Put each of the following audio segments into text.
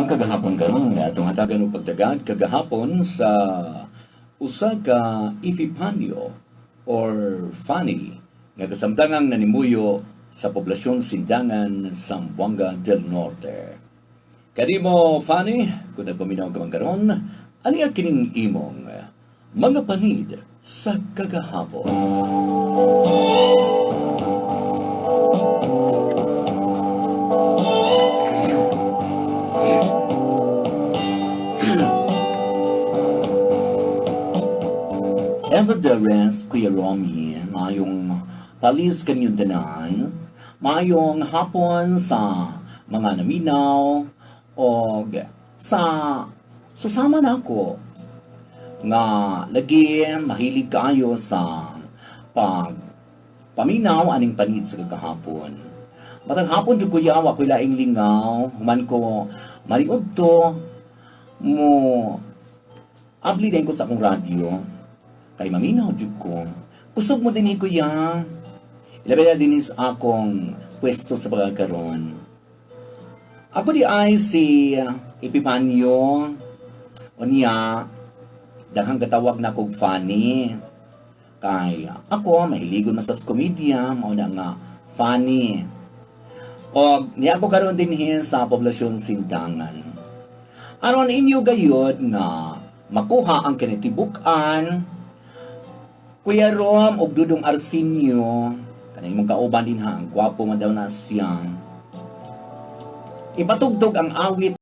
Ang kagahapon karon nga atong hatagan og pagtagad kagahapon sa usa ka Epifanio or Fanny nga kasamtangang nanimuyo sa poblasyon Sindangan, Zamboanga del Norte. Kanimo, Fanny, kung nagpaminaw ka man karon, ani ang kining imong mga panid sa kagahapon? Ever the rest, Kuya Romy, mayong palis kanyong tanan, mayong hapon sa mga naminaw, og sa susama nako nga lagi mahilig kaayo sa pag paminaw aning panid sa kagahapon. Matag hapon jud kuya, wa ko'y laing lingaw, human ko mariud to mo abli din ko sa akong radyo kay maminaw jud ko. Kusog mo dinhi kuya. Ilabi na dinhi sa akong pwesto sa pagkakaron. Ako di ay si Epifanio. Unya, daghang katawag na kog Fanny. Kay ako, mahiligon man sa komedya, mao na nga Fanny. Og niya ako karon dinhi sa poblasyon Sindangan. Aron inyo gayod nga makuha ang kinitibuk-an, Kuya Rom og Dudong Arsenio, kanang imong kauban din ha, ang gwapo man daw na siya. Ipatugtog ang awit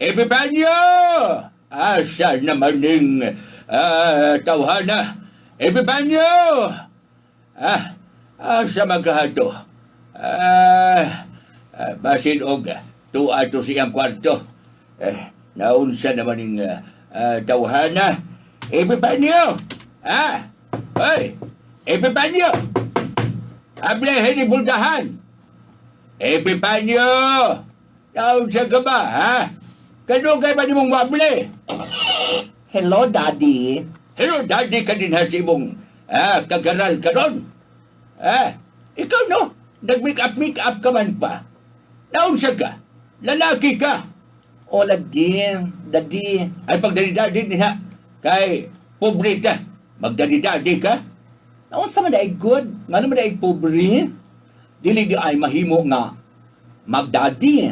Epifanio! Asa naman ning tawhana? Epifanio! Asa magkahato? Basin og tuwa to siyang kwarto. Naunsa naman ning tawhana? Epifanio! Hoy! Epifanio! Ablehin ni buldahan! Epifanio! Naunsa ka ba, ha? Kanugay ba ni mong mable? Hello, Daddy. Hello, Daddy, ka din ha sa imong kagaral karon. Ikaw no, nag-make up, make up ka man pa. Naunsa ka? Lalaki ka. O lagi, Daddy. Ay pagdali-dali din ha. Kay pobre ta. Magdali-dali ka. Naunsa man daig good? Nga naman daig pobre? Dili di ay mahimo nga magdadi.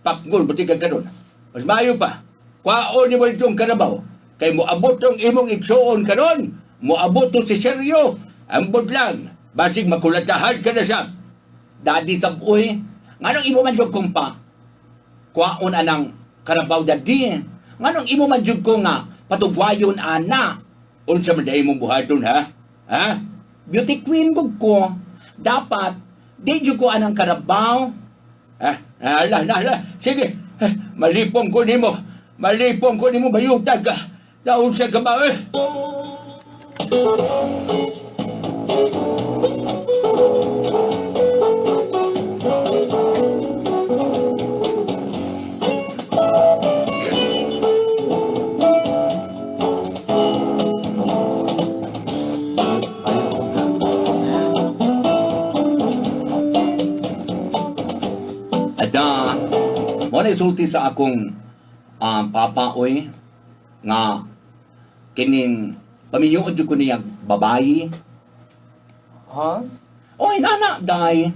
Pakngol buti ka karon. Mas maayo pa. Kwaon ni mo itong karabaw. Kay moabot tong imong igsuon karon, moabot to si Sergio. Ambot lang, basig makulatahan ka na siya. Daddy saboy, nganong imo man jud kong pa? Kwaon anang karabaw, Daddy. Nganong imo man jud ko nga patugwayon ana? Unsa man dai imong buhaton ha? Ha? Beauty queen gud ko. Dapat Di jud ko anang karabaw. Ah, ala, ala, ala. Sige, malipong ko nimo. Malipong ko nimo bayutag ka. Naunsa ka ba eh? Ada, mo na isulti sa akong papa oy nga kining paminyood jud ko niya babayi. Ha? Oy, nana, day.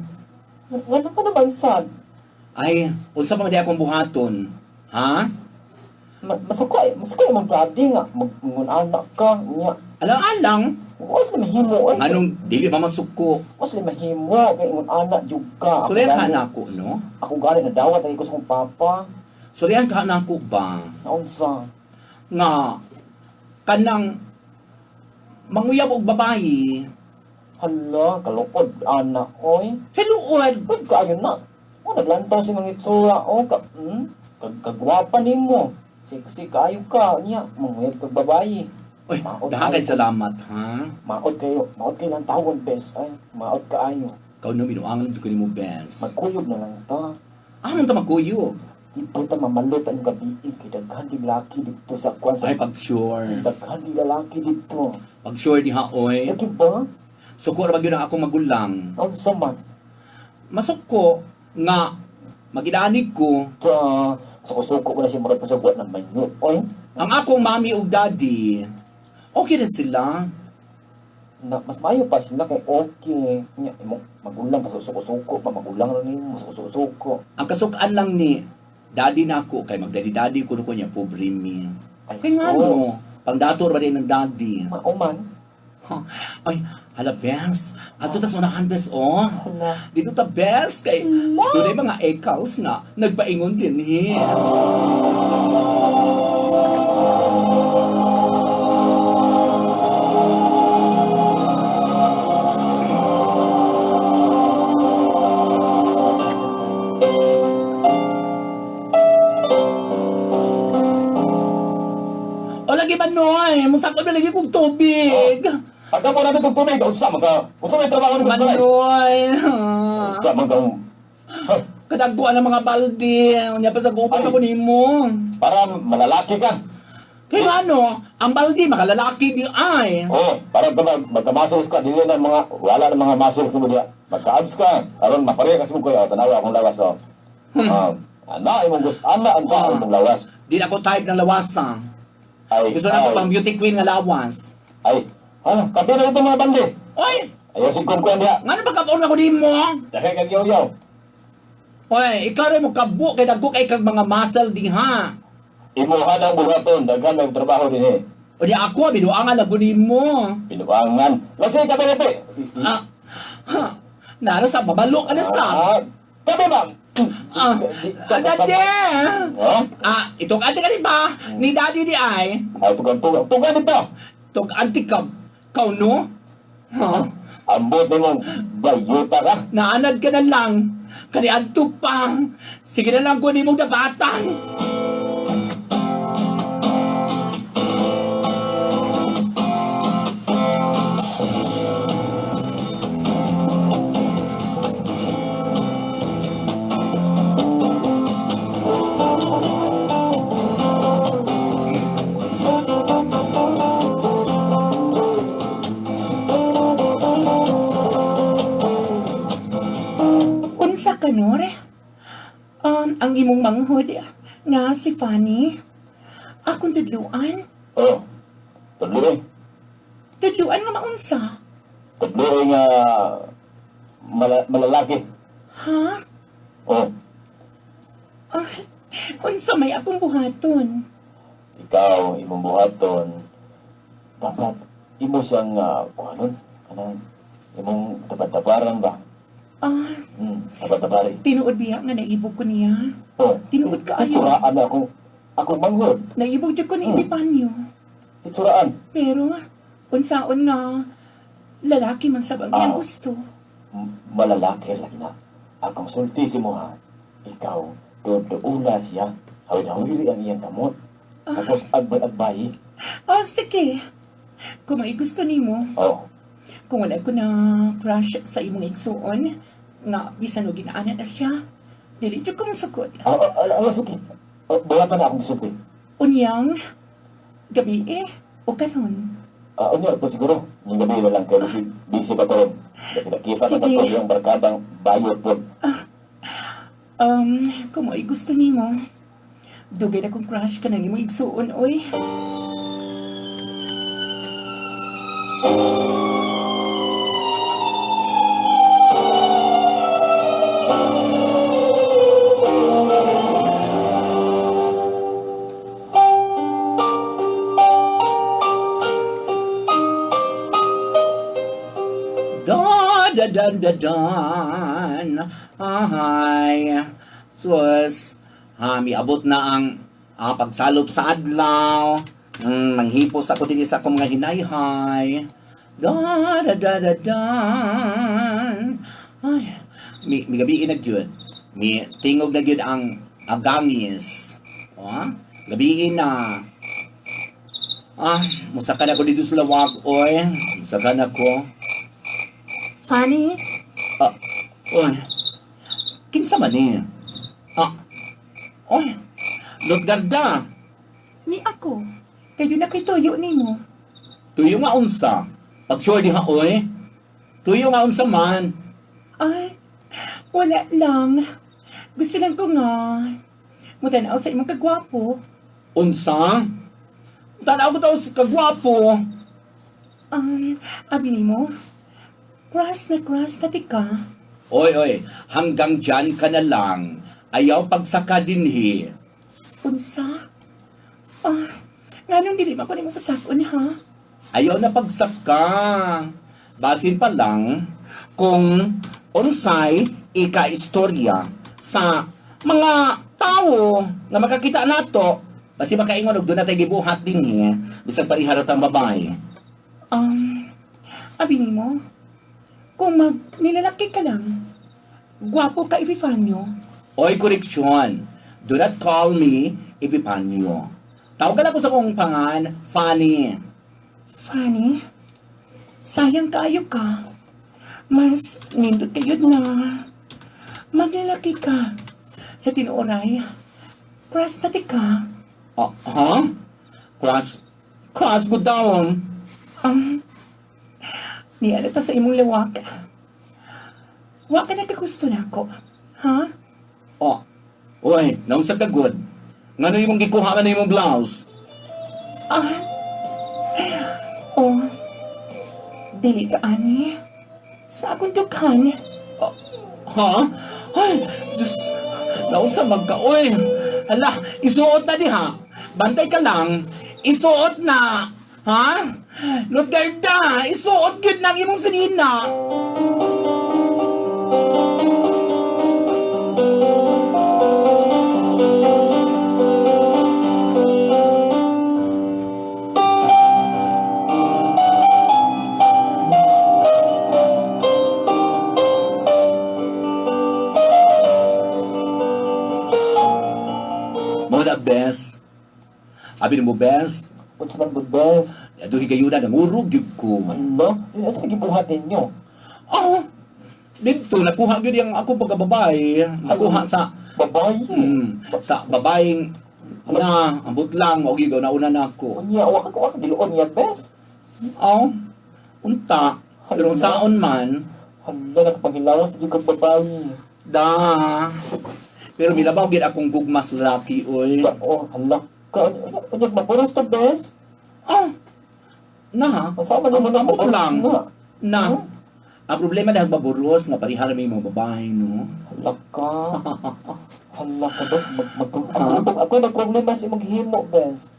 Wala ka naman sad. Ay, unsa pa man di akong buhaton? Ha? Masukay imong daddy nga mag-anak ka nya. Alang-alang, Wa sila mahimo ay. anong dili pa masuko. Wa sila mahimo kay ingon anak jud ka. Ako Sulian ka gani- na ako, no? Ako gani na dawat ay ko sa akong papa. Sulian ka na ako ba? Naunsa? Nga, kanang manguyab og babayi, Hala, kalukod anak oy. sa luod. Pag kaayo na. Wa naglantaw si mga itsura o ka kagwapa nimo. Sexy kaayo ka niya, manguyab kag babayi. Uy, Maot dahan kay kayo. salamat, ha? Maot kayo lang tawon bes ay, maot kaayo. Kau no, minuangan ko nimo best. Magkuyog na lang ta. Ah, man ta magkuyog. Dito ta mamalot ang gabi kay daghan di lalaki dito sa kwan sa Ay, pag sure. daghan di lalaki dito. Pag sure diha, oy. Lagi ba? Suko ra ba gyud ang akong magulang. Unsa man? Masuko nga magidanig ko Ta suko-suko ko na siya murag pa sa buhat ng manyot. Oy, ang akong mami ug daddy. Okay na sila. na, mas maayo pa sila kay okay. Nya imong magulang pa suko-suko pa magulang ra nimo suko-suko. Ang kasukan lang ni daddy nako kay magdaddy-daddy kuno ko niya pobre mi. Ay, Kay ngano, pangdator ba din ng daddy? Mao man. Huh. Ay, hala bes. Ato tas unahan bes oh. Hala. Dito ta bes kay dunay mga ekals nga nagpaingon din he. O lagi ba noy, musakot ba lagi kong tubig? Pagka mo natin tubig, unsa man ka? Unsa may trabaho ni balay? Manoy. Unsa man ka? Kadagkuan ang mga balde. Unya pa sa gupan Ay. ako nimo. Para malalaki ka. Kaya ano, ang balde makalalaki di ay. Oh, para ka magka-muscles ka, dili na mga wala na mga muscles mo diya. Magka-abs ka, aron mapareha kasi mo kayo, tanawa akong lawas oh. Ana imong gusto, ana ang tao imong lawas. Di na ako type ng lawasa. Ay, Gusto na ko ay, pang beauty queen nga lawas. Ay, ano, kape na itong mga bandi. Oy, Ayaw si kuan diya. ngano ba kaon ako nimo? Dahil kag yaw-yaw. Oy, ikaw rin mo kabo kay dagko kay kag mga muscle diha. Imuha ng buhaton, daghan may trabaho din eh. O di ako binuangan na nimo. Pinuangan. Lasi, kape kape. Ah, ha, nara sa babalo ka na sa. Ah, kape ba? Ah, ah, daddy. Ha? Ah, itong ate ka di ba? Ni daddy di ay. Ay, tugan, tugan. Tugan dito. Tog anti ka. Kau no? Ha? Ambot nimong bayuta ka. Naanad ka na lang. Kani adto pa. Sige na lang kunin mong dabatan. Unsa ka nore? Ang imong manghod nga si Fanny. Akong tudluan. Oh, tudlo eh. Tudluan nga maunsa. Tudlo eh nga malalaki. Ha? Oh, Ah, unsa may akong buhaton. ikaw, imong buhaton, dapat imo siyang, kuhanon, kanang, imong tabad-tabaran ba? Ah, Tabad-tabari. tinuod biya nga naibog ko niya. Oh, Tinuod kaayo. Itsuraan na akong manghod. Naibog jud ko ni Epifanio. Itsuraan. Pero, unsaon nga, lalaki man sab ang iyang Ah. gusto. Malalaki lagi na. Akong sulti si mo ha. Ikaw, duula siya. Hawid-hawiri ang iyang kamot. Tapos agbay-agbay. Oh, sige. Kung may gusto nimo, Oh, kung wala ko na crush sa imong igsuon, nga bisan og ginaana na siya, dili jud ko mosukot. Sige. Oh, buhatan na akong gisulti. Unyang gabi eh, o karon. Unya po siguro. Yung gabi na lang kayo busy, busy pa to ron. Nakita na sa Sige. to yung barkadang bayot po. Kung may gusto nimo, dugay na kong crush ka nang imong igsuon, oy. Da da da da dan. Ahay. Sus, ha, miabot na ang pagsalop sa adlaw. Manghipos ako dinhi sa akong mga hinayhay. Da da da da dan. Ay, mi gabi na gyud. Mi tingog na gyud ang agangis. Oh, gabi na. Musaka na ko dito sa lawag, oy. Musaka na ko. Fanny, Oy, kinsa man ni? Oy, Lutgarda, ni ako. Kayo na kay tuyo nimo. Tuyo nga unsa. Pag sure diha, oy. Tuyo nga unsa man. Ay, wala lang. Gusto lang ko nga. Mutanaw sa imong kagwapo. Unsa? Tanaw ko daw sa kagwapo. Abi nimo, crush na tika. Oy, oy, hanggang dyan ka na lang. Ayaw pagsaka dinhi. Unsa? Nganong dili man ko nimo pasakon ha? Ayaw na pagsaka. Basin pa lang kung unsay ika-istorya sa mga tao nga makakita nato. Basi makaingon og doon natay gibuhat dinhi bisag parihara tang babae. Abi nimo, kung mag nilalaki ka lang, gwapo ka Epifanio. Oy, koreksyon. Do not call me Epifanio. Tawagan ako sa akong pangan, Fanny. Fanny, sayang kaayo ka. Mas nindot kayo na maglalaki ka. Sa tinuoray, crush na ti ka. Ha? Crush? Crush, good down. Ni ano ta sa imong lawak. Wa ka nagkagusto na ako. Ha? Oh. Oy, naunsa ka good. Ngano imong gikuha man imong blouse? Oh, dili ka ani. Sa akong dukhan. Ha? Ay, Diyos, naunsa magka, oy. Hala, isuot na diha. Bantay ka lang. Isuot na. Ha? Lutgarda, isuot gyud nang imong sinina. Mo na, bes. Abi mo, bes. Unsa man gud, bes? Ato higayuna nangurog gyud ko. Ano? Yun, ano gibuhat ninyo? Oh, dito nakuha gyud yang ako pagkababae. Nakuha sa Babae. Sa babaeng na ambot lang mao gyud nauna na ako. Unya, wa ka diluon niya, bes. Oh, unta. Pero unsaon man, Hala, nakapanghilawas gyud kag babae. Da. Pero milabaw gyud akong gugmas lalaki oy. Oh, hala ka. Unya, mapuros to, bes. Na. Masama naman ang Ambot mapuros lang. na. Na. Ang problema dahil maburos nga parihara may mga babae, no? Hala ka. Hala ka, bes. Ako nagproblema sa imong himo, bes.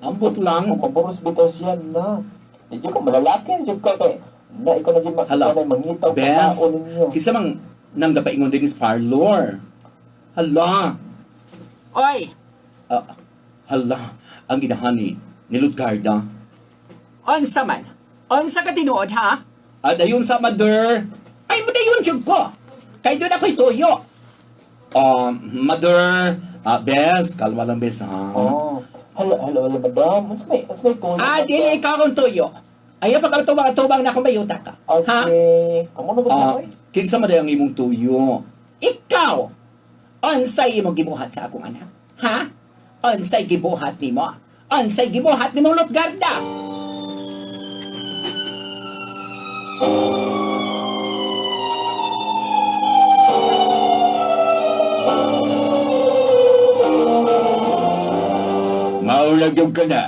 Ambot lang. Kung maburos bitaw siya na. Di ka malalaki, di ka kay na ikaw na gyud Hala. na mangitaw ka Bes, tao ninyo. kisa mang nang gapaingon din is parlor. Hala. Oy, Hala, ang ginahani ni Lutgarda. Unsa man? Unsa ka tinuod ha? Ah, dayon sa mother. Ay, mudayon jud ko. Kay doon ako'y tuyo. Mother, Bes, kalma lang Bes ha. Oh. Hello, hello, hello, madam. Unsa may tuyo? Ah, dili ikaw akong tuyo. Ayaw pa tubang-tubang na akong mayuta ka. Ha? Okay. Kamo na gud Ah, eh. kinsa man day ang imong tuyo? Ikaw! Unsay imong gibuhat sa akong anak? Ha? Unsay gibuhat nimo? Unsay gibuhat nimo Lutgarda? Maulag yung ka na.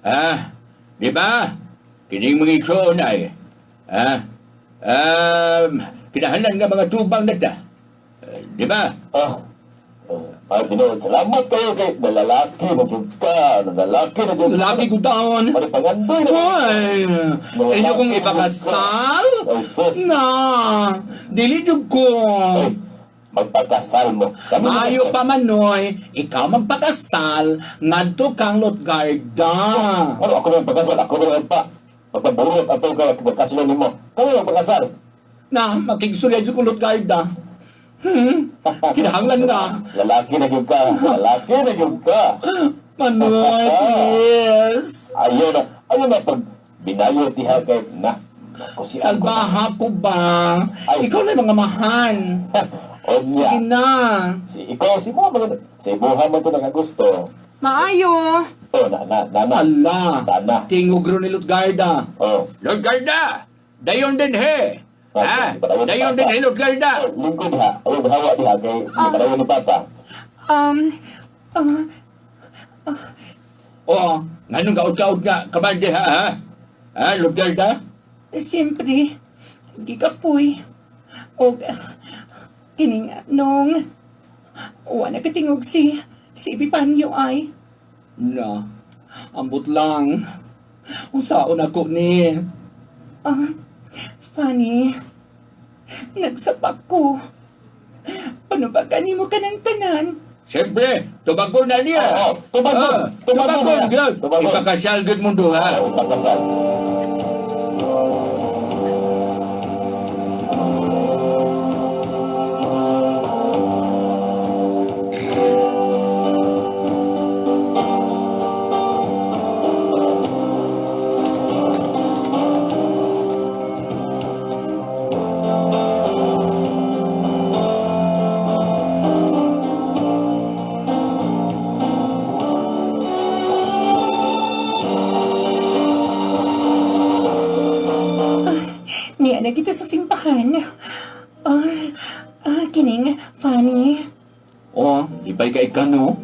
Ha? Di ba? Kining mga igsoon ay. Ha? Kinahanglan nga mga tubang na ta. Eh, di ba? Ah. Ay, tinuod. Salamat kayo kay nalalaki na jud ka. Nalalaki na jud. Lagi ko taon. Pare pangandoy na. Ay, inyo kong ipakasal? Ay, sus. Na, dili jud ko. Ay, magpakasal mo. Kami na- Maayo pa man noy, ikaw magpakasal ngadto kang Lutgarda. Ano, ako na magpakasal. Ako na pa. Magpaburot ato ka magkasulan nimo. Kami magpakasal. Na, makigsulya jud ko Lutgarda. Kinahanglan nga. Lalaki na jud ka. Lalaki na jud ka. Manoy, please. Ayaw na. Ayaw na pag binayo tiha kay na. Kusian ko na. Salbaha ko ba? Ay. Ikaw na yung mga mahan. Onya. Sige na. Si ikaw si mo man si buha mo to nakagusto. Maayo! Oh, na na na na. Ala. Tana. Tingog ro ni Lutgarda. Oh. Lutgarda! Dayon din he! Ha? Dayon din he, Lutgarda! Oh, lingkod ha. Ayaw hawa diha kay uh, ni Papa. Um, ah, Oh, nganong gaud-gaud nga kaman diha ha? Ha, Lutgarda? siyempre, gikapoy. Og, kining nung, wa nakatingog si Epifanio ay. Na, ambot lang. Unsaon ako ni? Ah, Fanny, nagsapak ko. Panubagan nimo ka ng tanan. Siyempre, tubagon na niya. Oo, tubagon. Ah, Tubagon tubagon, na. gyud. Tubagon. Ipakasal gyud mong duha. Oh, pagkasal. Niya na kita sa simbahan. Ah, kining, Fanny. Oh, di ba'y kay ka no?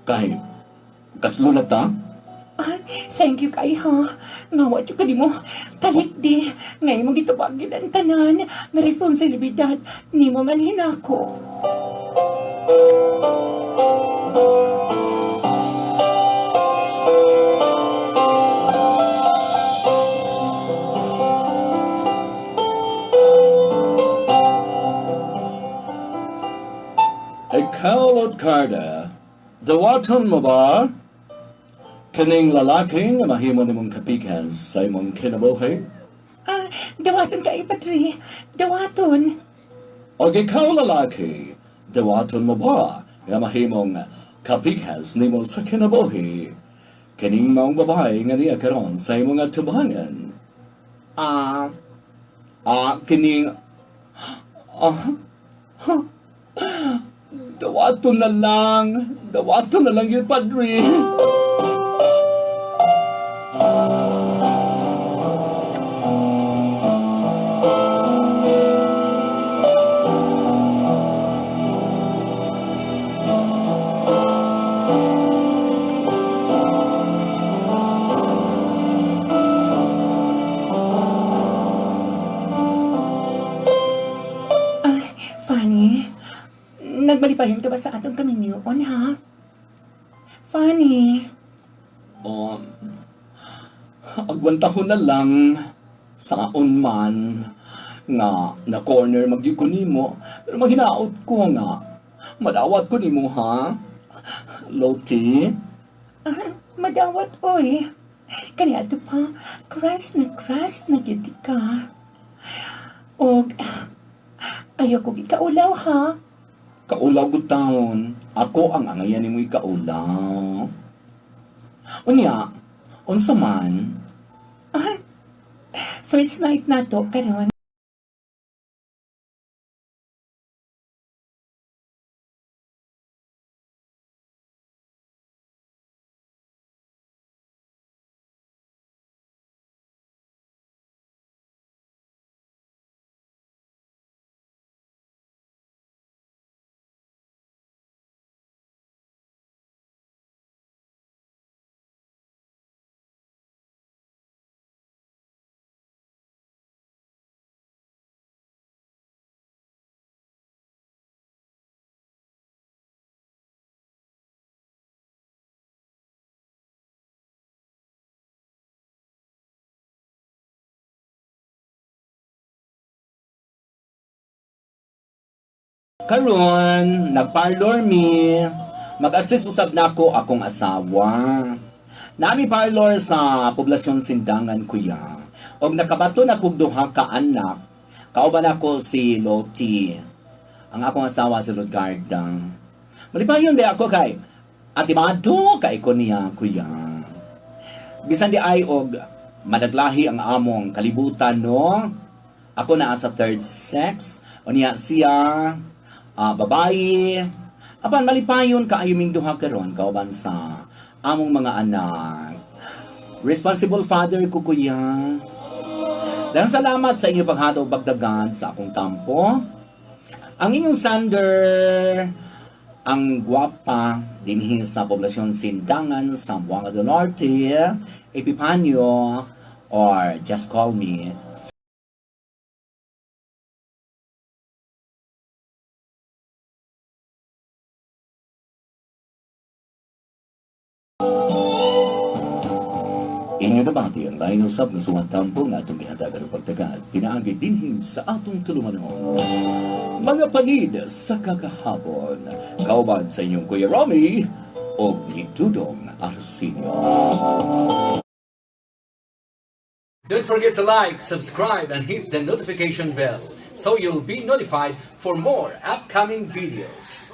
Kay, kaslulat ta? Ah, thank you kay ha. Nga wa jud ka nimo talikdi. Ngay mo gitubag gyud ang tanan nga responsibilidad nimo man hinako. Ikaw, Lutgarda, dawaton mo ba? Kining lalaki nga mahimo nimong kapikas sa imong kinabuhi? Ah, dawaton kay Patri. Dawaton. O ikaw lalaki, dawaton mo ba nga mahimong kapikas nimo sa kinabuhi? Kining maong babae nga niya karon sa imong atubangan. Ah, Kining... Ah, dawaton na lang. Dawaton na lang yun, Padre. ah, Fanny. Nagmalipayon ka ba sa atong kaminyoon, ha? Fanny. Oh, agwantahon na lang saon man nga na corner magyud ko nimo pero maghinaot ko nga madawat ko nimo ha, Loti. Ah, madawat, oy. Kaniadto pa, crush na gyud ka. Og ayaw ko gikaulaw ha. Kaulaw gud taon. Ako ang angayan nimo ikaulaw. Unya, unsa man? Ah, first night na to karon. Karon, nagparlor mi. Mag-assist usab nako akong asawa. Nami parlor sa poblasyon Sindangan, kuya. Og nakabato na kog duha ka anak. Kauban ako si Loti. Ang akong asawa si Lutgarda. Malipayon ba ako kay atimado kay ko niya, kuya. Bisan di ay og madaglahi ang among kalibutan, no? Ako naa sa third sex, o niya siya babae. Apan malipayon kaayo ming duha karon kauban sa among mga anak. Responsible father ko, kuya. Daghang salamat sa inyong paghataw bagdagan sa akong tampo. Ang inyong sander, ang gwapa dinhi sa poblasyon Sindangan, Zamboanga del Norte, Epipanyo, or just call me Inyo nabati ang lain usab nga suwat tampo nga atong gihatagan og pagtagal pinaagi dinhi sa atong tulumanon. Mga panid sa kakahapon, kauban sa inyong Kuya Romy o ni Dudong Arsenio. Don't forget to like, subscribe, and hit the notification bell so you'll be notified for more upcoming videos.